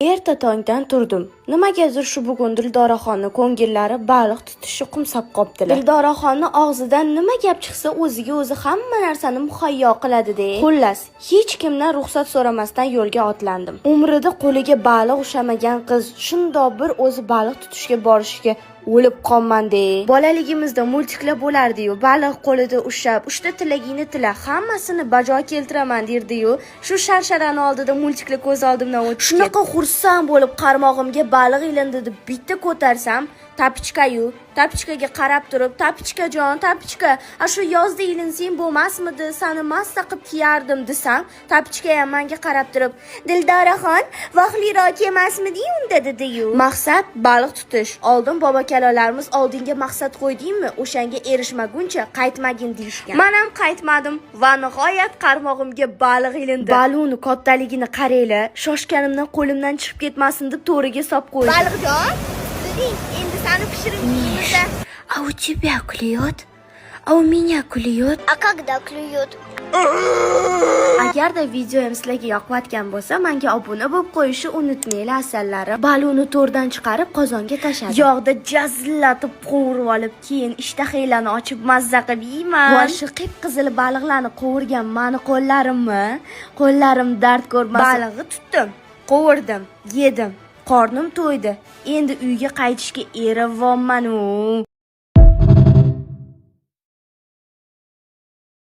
Erta tongdan turdim. Nimagadir shu bugun Dildoraxonni ko'ngillari baliq tutishni qo'msab qoptilar. Dildoraxonni og'zidan nima gap chiqsa, o'ziga o'zi hamma narsani muhayyo qiladi-de. Xullas, hech kimdan ruxsat so'ramasdan yo'lga otlandim. Umrida qo'liga baliq ushamagan qiz shundoq bir o'zi baliq tutishga borishga o'lib qolman-de. Bolaligimizda multiklar bo'lardi-yu, baliq qo'lida ushlab, "Uchta tilagingni tila, hammasini bajo keltiraman" derdi-yu. Shu sharsharani oldida multiklar ko'z oldimdan o'tib. Shunaqa xursand bo'lib, qarmog'imga baliq ilindi deb bitta ko'tarsam, tapichka-yu. Tapichkaga qarab turib, "Tapichkajon, tapichka, a shu yozda ilinsang bo'lmasmidi, sani mazza qilib kiyardim" desam, tapichka ham menga qarab turib, "Dildoraxon, vaqtliroq kelmasmiding unda?" dedi-yu. Maqsad baliq tutish. Oldin bobo kalonlarimiz "Oldinga maqsad qo'ydingmi, o'shanga erishmaguncha qaytmagin" deyishgan. Man ham qaytmadim va nihoyat qarmog'imga baliq ilindi. Baliqni kattaligini qaranglar, shoshganimdan qo'limdan chiqib ketmasin deb to'riga solib qo'ydim. Baliqjon, deding, endi sani pishirib yeymiz. А у тебя клюет? А у меня клюет. А когда клюет? Agarda videoyim sizlarga yoqayotgan bo'lsa, menga obuna bo'lib qo'yishni unutmanglar, asallari. Baliqni to'rdan chiqarib, qozonga tashladim. Yog'da jazillatib qovurib olib, keyin ishtahanglarni ochib mazza qilib yeyman. Va shu qip-qizil baliqlarni qovurgan mani qo'llarimmi? Qo'llarim dard ko'rmasin. Balig'i tutdim, qovurdim, yedim. Qornim to'ydi. Endi uyga qaytishga erivyapman-u.